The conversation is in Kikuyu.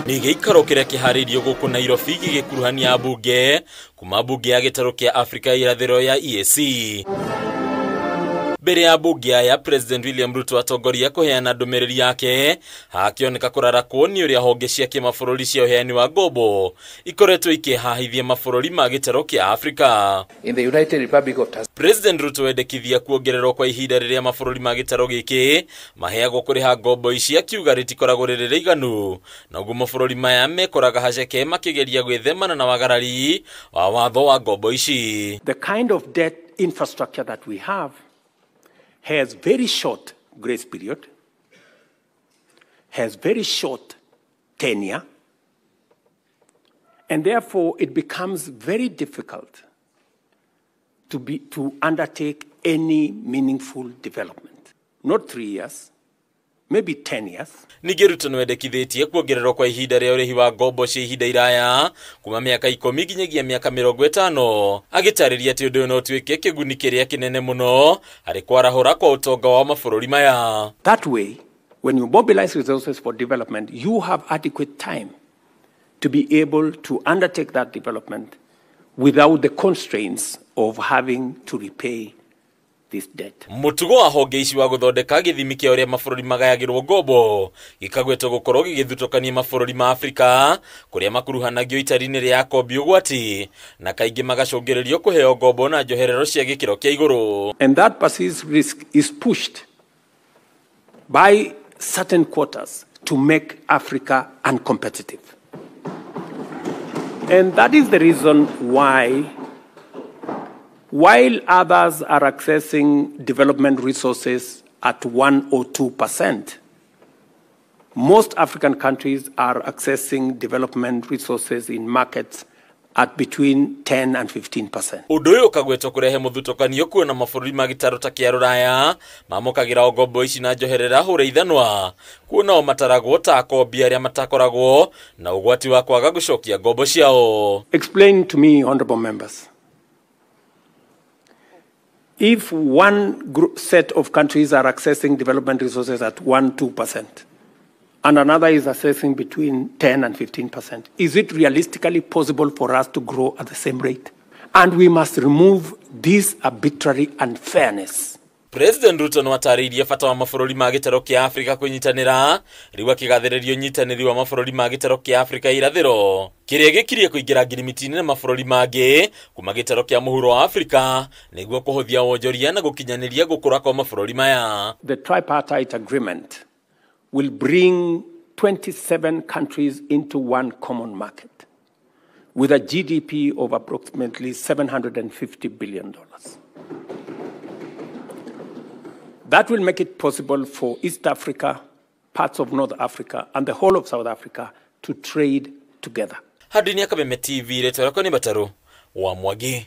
Nĩ gĩikaro kĩrĩa kĩharĩirio gũkũ Nairobi gĩgĩkuruhania ambunge kuma mbunge ya gĩtarũ kĩa Afrika irathĩro ya EAC. Mbere ya mbunge aya, President William Ruto atongoria kũheana ndũmĩrĩri yake hakĩoneka kũrarakwo nĩ ũrĩa honge cia kĩmabũrũri cia ũheani wa ngombo ikoretwo ikĩhahithia mabũrũri ma gĩtarũ kĩa Afrika. In the United Republic of Tanzania. President Ruto endekithia kuongererwo kwa ihinda rĩrĩa mabũrũri ma gĩtarũ gĩkĩ maheagwo kũrĩha ngombo ici, akiuga rĩtikoragwo rĩrĩ rĩiganu, na ũguo mabũrũri maya mekoraga haceke makĩgeria gwĩthemana na wagarari wa watho wa ngombo ici. The kind of debt infrastructure that we have has very short grace period, has very short tenure, and therefore it becomes very difficult to undertake any meaningful development. Not 3 years, maybe 10 years. Ningĩ Ruto nĩwendekithĩtie kuongererwo kwa ihinda rĩa ũrĩhi wa ngombo cia ihinda iraya kuma mĩaka 10 nginyagia mĩaka 50, agĩtarĩria atĩ ũndũ ũyũ no ũtuĩke kĩguni kĩrĩa kĩnene mũno harĩ kwarahũra kwa ũtonga wa mabũrũri maya. That way, when you mobilize resources for development, you have adequate time to be able to undertake that development without the constraints of having to repay this debt. Mũtugo wa honge ici wa gũthondeka gĩthimi kĩa ũrĩa mabũrũri magayagĩrwo ngombo gĩkagwetwo gũkorwo gĩgĩthutũkania mabũrũri ma Afrika kũrĩa makuruhanagio itari-inĩ rĩa akombi ũgwati na kaingĩ magacũngĩrĩrio kũheo ngombo na njoherero cia gĩkĩro kĩa igũrũ. And that perceived risk is pushed by certain quarters to make Africa uncompetitive. And that is the reason why, while others are accessing development resources at 1 or 2%, most African countries are accessing development resources in markets at between 10 and 15%. Ũndũ ũyũ ũkagwetwo kũrehe mũthutũkanio kuona mabũrũri ma gĩtarũ ta kĩa Rũraya mamũkagĩra ngombo ici na njoherera hũra ithanwa, kuona o mataragwo ta akombi arĩa matakoragwo na ũgwati wa kwaga gũcokia ngombo ciao. Explain to me, honorable members, if one set of countries are accessing development resources at 1-2%, and another is accessing between 10 and 15%, is it realistically possible for us to grow at the same rate? And we must remove this arbitrary unfairness. President Ruto nĩwatarĩirie bata wa mabũrũri ma gĩtarũ kĩa Afrika kwĩnyitanĩra, rĩu akĩgathĩrĩria ũnyitanĩri wa mabũrũri ma gĩtarũ kĩa Afrika irathĩro kĩrĩa gĩkirie kũingĩra ngirimiti-inĩ na mabũrũri mangĩ kuma gĩtarũ kĩa mũhuro wa Afrika nĩguo kũhũthia wonjoria na gũkinyanĩria gũkũra kwa mabũrũri maya. The tripartite agreement will bring 27 countries into one common market with a GDP of approximately $750 billion. That will make it possible for East Africa, parts of North Africa, and the whole of South Africa to trade together. Handũ-inĩ ya Kameme TV, rĩtwa rĩakwa nĩ Bataru wa Mwangi.